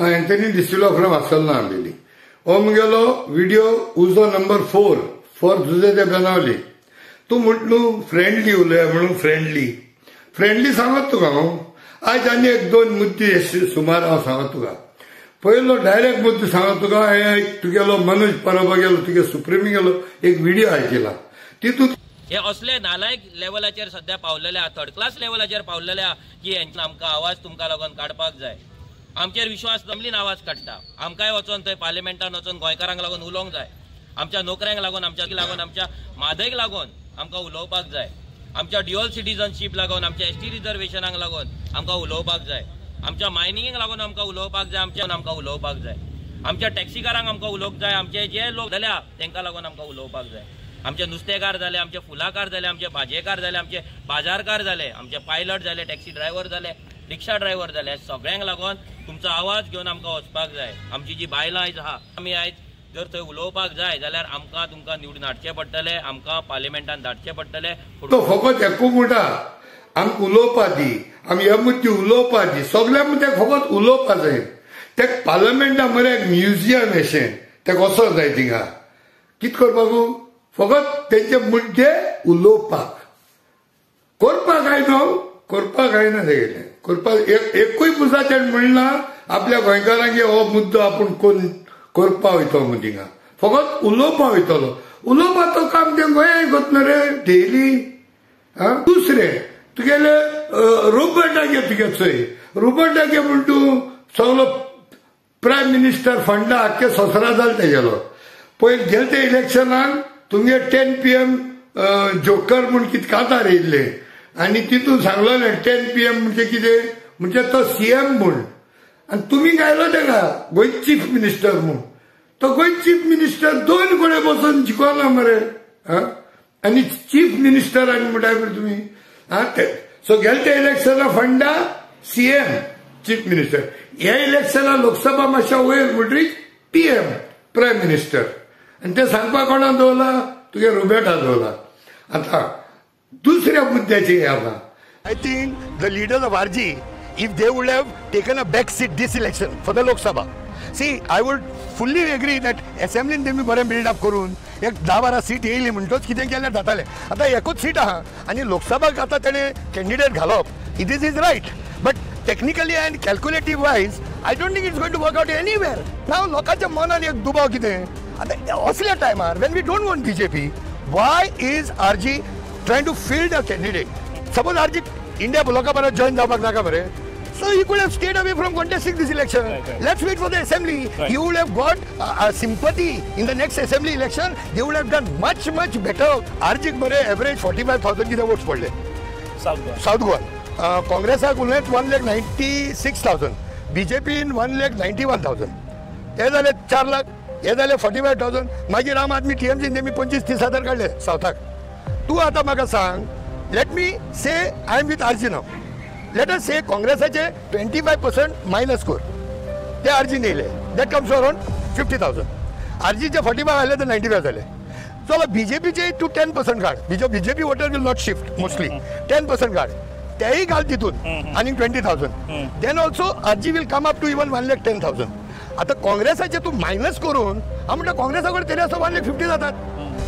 Anthony D'Silva from आसलना आमबेली. हो मुगेलो व्हिडिओ उजो नंबर 4 फॉर जुजे दे बेनावली. तूं म्हणट न्हू फ्रेंडली उलया म्हणून, फ्रेंडली फ्रेंडली सांगत तुका हांव. आयज आनी एक दोन मुद्दे सुमार हांव सांगत तुका. पयलो डायरेक्ट मुद्दो सांगत तुका, हे तुगेलो मनोज परबा गेलो, तुगे सुप्रीम गेलो एक व्हिडिओ आयकिला तितून हे असले नालायक लेवलाचेर सध्या पावलेले आहा, थर्ड क्लास लेवलाचेर पावलेले आहा की हेंचे आमकां आवाज तुमकां लागून काडपाक जाय. आमचेर विश्वास जमलीन आवाज काडटा. आमकांय वचोन थंय पार्लिमेंटान वचोन गोंयकारांक लागून उलोवंक जाय, आमच्या नोकऱ्यांक लागून, आमच्या लागून, आमच्या म्हादयक लागून आमकां उलोवपाक जाय, आमच्या ड्युअल सिटीजनशीप लागून, आमच्या एसटी रिजर्वेशनाक लागून आमकां उलोवपाक जाय, आमच्या मायनिंगेक लागून आमकां उलोवपाक जाय, आमच्या आमकां उलोवपाक जाय, आमच्या टॅक्सीकारांक आमकां उलोवंक जाय, आमचे जे लोक जाल्या तांकां लागून आमकां उलोवपाक जाय, आमचे नुस्तेकार जाले, आमचे फुलाकार जाले, आमचे भाजयेकार जाले, आमचे बाजारकार जाले, आमचे पायलट जाले, टॅक्सी ड्रायव्हर जाले, रिक्षा ड्रायव्हर जाले, सगळ्यांक लागून तुमचो आवाज घेवन आमकां वचपाक जाय. आमची जी बायलां आयज आहा, आमी आयज जर थंय उलोवपाक जाय जाल्यार आमकां तुमकां निवडून हाडचें पडटलें, आमकां पार्लिमेंटान धाडचें पडटलें. तो फकत एकू म्हणटा आमकां उलोवपा दी, आमी ह्या मुद्दे उलोवपा दी, सगल्या मुद्द्याक फकत उलोवपा जाय. ते पार्लमेंटा मरे एक म्युझियम अशें ते वचोंक जाय थिंगा. कितें करपाक? फकत तेंचे मुद्दे उलोवपाक. करपाक काय न्हू, करपाक काय ना तेगेलें करपाक. एकूय पुजा तेणें म्हणना आपल्या गोंयकारांक हो मुद्दो आपूण कोण करपा वयतो म्हूण. थिंगा फकत उलोवपा वयतलो. उलोवपाचो काम तें गोंयांत करतना रे डेली. आं, दुसरें तुगेले रोबर्टागे तुगे चोय, रोबर्टागे म्हण तूं सगलो प्रायम मिनिस्टर फंडा आख्खे संवसारा जाल तेगेलो. पयलीं गेले ते इलेक्शनाक तुमगे 10 PM joker म्हूण कितें कातार येयल्लें आनी तितून सांगलेलें 10 PM म्हणजे कितें, म्हणजे तो सीएम म्हूण. आनी तुमी गायलो तेका गोंय चीफ मिनिस्टर म्हूण. तो गोंय चीफ मिनिस्टर दोन कडेन बसून जिखोना मरे. आं, आनी चीफ मिनिस्टर आनी म्हणटा मरे तुमी. आं, ते सो गेले ते इलेक्शना फंडा सीएम चीफ मिनिस्टर, ह्या इलेक्शना लोकसभा मातशा वयर म्हणटरीच PM prime minister. आनी ते सांगपाक कोणा दवरला? तुगे रोबर्टा दवरला. आतां दुसऱ्या मुद्द्याचेर आतां I think the leaders of RG, if they would have taken a back seat this election for the Lok Sabha. See, I would fully agree that assembly तेमी बरें बिल्ड अप करून एक 10-12 सीट येयली म्हणटोच कितें केल्यार जातालें. आतां एकूच सीट आहा आनी लोकसभाक आतां तेणें कॅन्डिडेट घालप, it is is right, but technically and calculative wise I don't think it's going to work out anywhere. Now लोकांच्या मनान एक दुबाव कितें आतां असल्या टायमार when we don't want BJP, why is RG trying to field a candidate? Suppose RG India ब्लॉका बरोबर join जावपाक नाका मरे. So he could have stayed away from contesting this election. Right, right. Let's wait for the assembly. Right. He would have got sympathy in the next assembly election. They would have done much, much better. RG मरे average 45,000 कितें votes पडले. South Goa. South Goa. काँग्रेसाक उरलें 1,96,000. BJP 1,91,000. हे जाले 4 लाख, हे जाले 45,000. मागीर आम आदमी TMC तेमी 25-30 हजार काडले सावथाक. तूं आतां म्हाका सांग, let me say I am with RG now. Let us say काँग्रेसाचे 25% minus कर, ते आरजीन येयले, that comes around 50,000. आरजीचे 45 आयले तर 95 जाले. चलो बीजेपीचे तूं 10% काड, BJP voter will not shift mostly, 10% काड, तेय घाल तितून आनी 20,000. Then also RG will come up to even 1,10,000. आतां काँग्रेसाचे तूं मायनस करून हांव म्हणटा काँग्रेसा कडेन तरी आसा 1,50,000 जातात,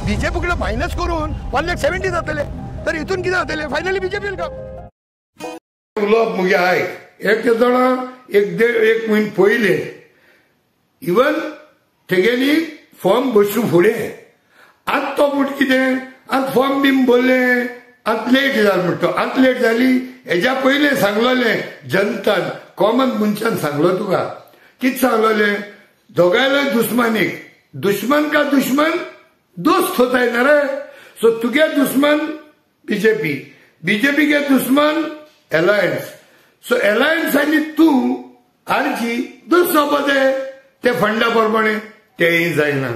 बीजेपी कडेन मायनस करून 1,70,000 जातले. तर हितून कितें जातलें? Finally BJP will come. उलोवप मुगे आयक. एक जाणा एक देड एक म्हयनो पयले इवन तेगेली फॉर्म बसूं फुडें आतां तो म्हूण कितें आतां फॉर्म बीन भरलें, आतां लेट जालें म्हणटा. आतां लेट जाली हेज्या पयलें सांगलोलें जनतान, कॉमन मनशान सांगलो तुका. कितें सांगलोलें? दोगांयले दुस्मानीक, दुश्मन का दुश्मन दोस्त होताय ना रे. सो तुगे दुस्मन बीजेपी, बीजेपी के दुश्मन एलायन्स. सो एलायन्स आनी तूं आरजी दोस्त जावपा जाय ते फंडा प्रमाणे, तेंय जायना.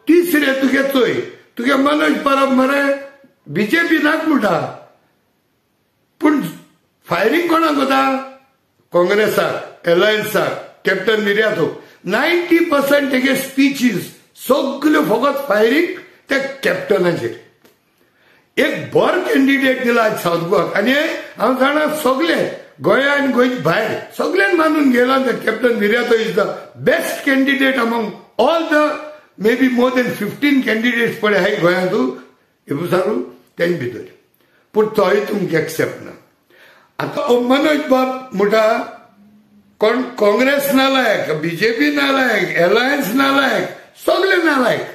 तिसरें तुगे चोय, तुगे मनोज परब मरे बीजेपी नाक म्हणटा, पूण फायरींग कोणाक वता? काँग्रेसाक, एलायन्साक, कॅप्टन विर्यातो. 90% तेगे स्पिचीस सगल्यो फकत फायरींग त्या कॅप्टनाचेर. एक बरो कॅन्डिडेट दिला आज सावथ गोवाक. आनी हांव जाणा सगळे गोंया आनी गोंयच्या भायर सगळ्यान मानून गेला Captain Viriato is the best candidate among all the may be more than 15 candidates पळय आहाय गोंयांत हेपुसारू तेंचे भितर. पूण तोय तुमकां एक्सेप्ट ना. आतां मनोज बाब म्हणटा कोण काँग्रेस नालायक, बीजेपी नालायक, एलायन्स नालायक, सगळे नालायक.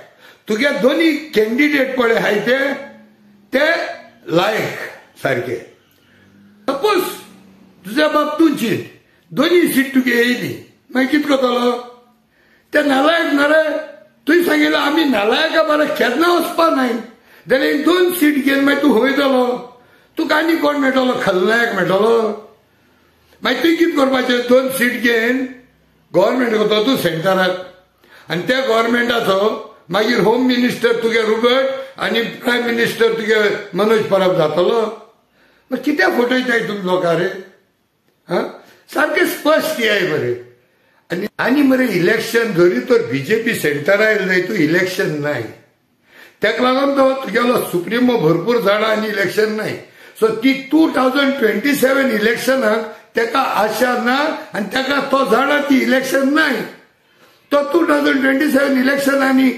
तुगे दोनी कॅन्डिडेट पळय आहाय ते लायक सारके. सपोज तुज्या बाब तूं चीत दोनी सीट तुगे येयली मागीर कितें करतलो? ते नालायक ना रे. तुवें सांगिल्लें आमी नालायका बारा केन्ना वचपा नाय, जाल्यार 2 सीट घेवन मागीर तूं वयतलो, तुका आनी कोण मेळटलो? खलनायक मेळटलो. मागीर तुवें कितें करपाचें? 2 सीट घेवन गव्हर्मेंट करतो तूं सेंटराक, आनी त्या गव्हर्मेंटाचो मागीर होम मिनिस्टर तुगे रुबर्ट आनी प्रायम मिनिस्टर तुगे मनोज परब जातलो. मागीर कित्याक फटयताय तुमी लोकां रे? हां, सारकें स्पश्ट येय मरे. आनी आनी मरे इलेक्शन जरी तर बीजेपी सेंटरा आयलें जाय तूं इलेक्शन नाय, तेका लागून तो तुगेलो सुप्रिमो भरपूर जाणा आनी इलेक्शन नाय. सो ती 2027 इलेक्शनाक तेका आशा ना आनी तेका तो जाणा ती इलेक्शन नाय. तो 2027 इलेक्शन आनी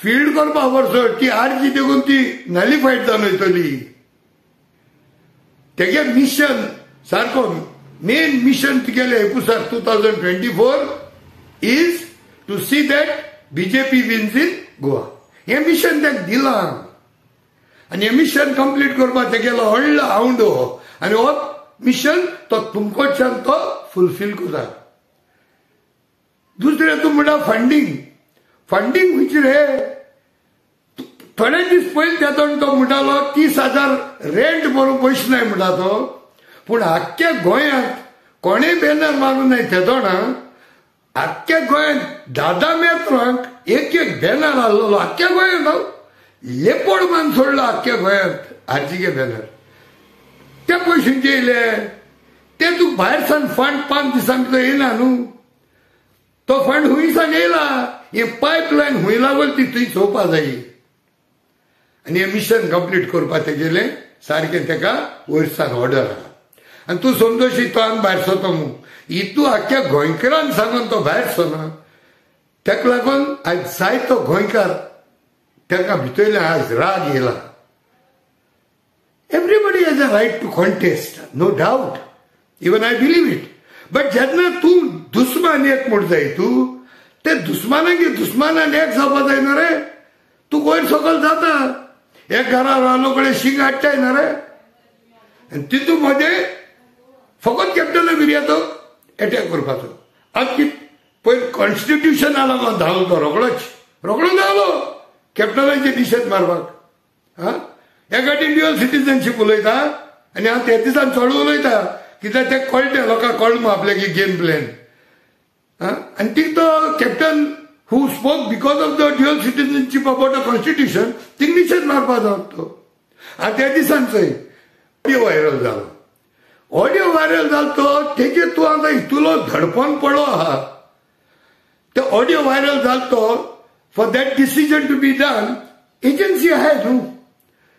फिल्ड करपा वर्स ती आरजी देखून ती नलिफायड जावन वयतली. तेगे मिशन सारको मेन मिशन तुगेलें हेपुसार 2024 is to see that BJP wins in Goa. हें मिशन तेका दिलां आनी हें मिशन कंप्लीट करपाक तेगेलो व्हडलो आवंडो हो आनी हो मिशन तो तुमकोच्यान तो फुलफील करता. दुसरें तूं म्हणटा फंडींग. फंडींग खंयची रे? थोडे दीस पयलीं तेदोन तो म्हणटालो 30,000 रेंट भरूंक पयशे नाय म्हणटा तो. पूण आख्ख्या गोंयांत कोणें बॅनर मारूंक नाय तेदोना. आख्ख्या गोंयांत 10-10 मेत्रांक एक एक बॅनर आहलो आख्ख्या गोंयांत. हांव लेपोड मान सोडलो आख्ख्या गोंयांत आरजीके बॅनर. ते पयशे येयले ते तुका भायर सान फंड 5 दिसां भितर येयना न्हू. तो फंड हुंय सान येयला? हे पायपलायन हुंय लागल ती तुवें चोवपा जाय. आनी हें मिशन कंप्लीट करपा तेगेलें सारकें तेका वयर सान ऑर्डर आहा. आनी तूं समजोशी तो आमी भायर सरतो म्हूण, हितू आख्ख्या गोंयकारान सांगून तो भायर सरना. तेका लागून आयज जायतो गोंयकार तेका भितरल्यान आज राग येयला. Everybody has a right to contest, no doubt, even I believe it. But जेन्ना तूं दुस्मान एक म्हूण जाय तूं ते दुस्मानाक दुस्मानान एक जावपा जाय न्हू रे. तूं वयर सकयल जाता, एक घरा रावलो कडेन शींग हाडटाय न्हू रे. आनी तितूंत मदें फकत कॅप्टन विरियातो एटॅक करपाचो. आतां कितें पयर कॉन्स्टिट्युशना लागून धांवलो तो रोकडोच रोकडो धांवलो कॅप्टनाचेर निशेध मारपाक. हां, एका ड्युअल सिटीजनशीप उलयता आनी हांव त्या दिसान चड उलयता कित्याक तें कळटें लोकांक कळ्ळें मू आपल्याक गेम प्लॅन. हां, आनी ती तो captain who spoke because of the dual citizenship about the constitution thing निशेध मारपाचो तो. आनी त्या दिसान चोय ऑडियो व्हायरल जालो. ऑडियो व्हायरल जालो तो तेजेर तूं आतां इतलो धडपण पडलो आहा. ते ऑडियो व्हायरल जालो तो for that decision to be done agency आहाय न्हू,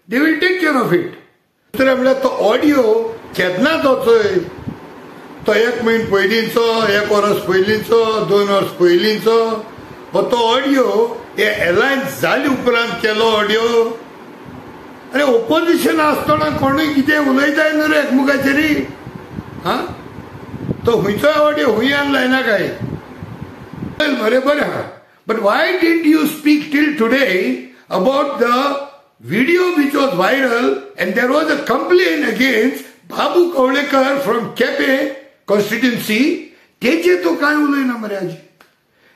they will take care of it. दुसरें म्हणल्यार तो ऑडियो केन्ना तो चोय, तो 1 म्हयनो पयलींचो, 1 वर्स पयलींचो, 2 वर्स पयलींचो हो तो ऑडियो हे एलायन्स जाले उपरांत केलो ऑडियो. अरे ओपोजिशन आसतना कोणूय कितें उलयताय न्हू रे एकमुखाचेर. हां, तो खंयचोय ऑडियो हुंय लायना काय मरे बरें आहा. But why didn't you speak till today about the video which was viral and there was a complaint against Babu Kavlekar from Quepem constituency? तेजे तूं कांय उलयना मरे आजी.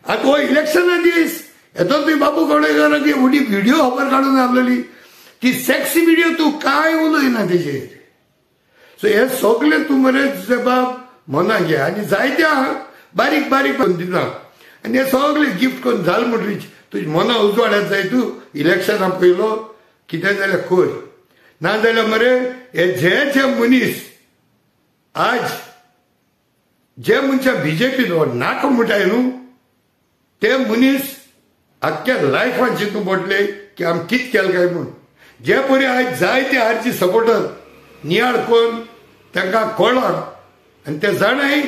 आतां हो इलेक्शना दीस येतो तुवें बाबू कवळेकराची व्हडली व्हिडियो खबर काडून आपलेली ती सेक्सी व्हिडियो तूं कांय उलयना तेजेर. सो हे सगळे तूं मरे तुजे बाब मना घे आनी जायत्या बारीक बारीक दिना आनी हे सगळे गिफ्ट करून जाल म्हणटरीच तुज्या मना उजवाड्यात जाय. तूं इलेक्शना पयलो कितें जाल्यार कर, ना जाल्यार मरे हे जे जे मनीस आज जे मनशां बीजेपीन नाका म्हणटाय न्हू ते मनीस आख्ख्या लायफान चिंतूं पडले की आमी कितें केलें काय म्हूण. जे परी आयज जायते आरची सपोर्टर नियाळ करून तांकां कळ्ळां आनी ते जाणाय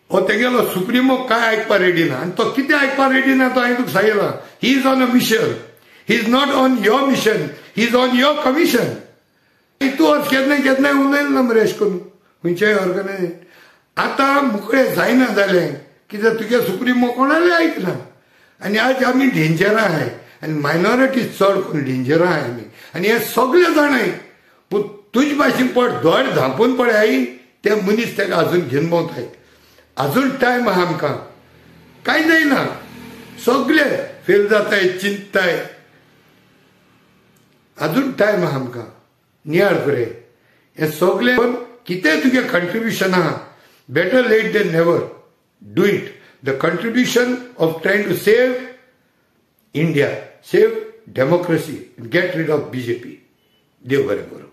हो तेगेलो सुप्रिमो काय आयकपा रेडी ना. आनी तो कितें आयकपा रेडी ना तो हांवें तुका सांगिलां. He is on a mission, he is not on your mission, he is on your commission. तूं आज केन्नाय केन्नाय उलयलें ना मरे अशें करून खंयच्याय ऑर्गनायजेशन. आतां मुकळे जायना जालें कित्याक तुगे सुप्रिमो कोणाले आयकना. आनी आज आमी डेंजरां आहाय आनी मायनॉरिटी चड करून डेंजरां आहाय आमी. आनी हे सगळे जाणाय पूण तुजे भाशेन पड दोळे धांपून पळय ते मनीस ताका अजून घेवन भोंवताय. अजून टायम आहा आमकां, कांय जायना, सगळे फेल जाताय चिंतताय. अजून टायम आहा आमकां, नियाळ करे हे सगळे. कितें तुगे कंट्रिब्युशन आहा, better late than never, do it. The contribution of trying to save India, save democracy, get rid of BJP. देव बरें करूं.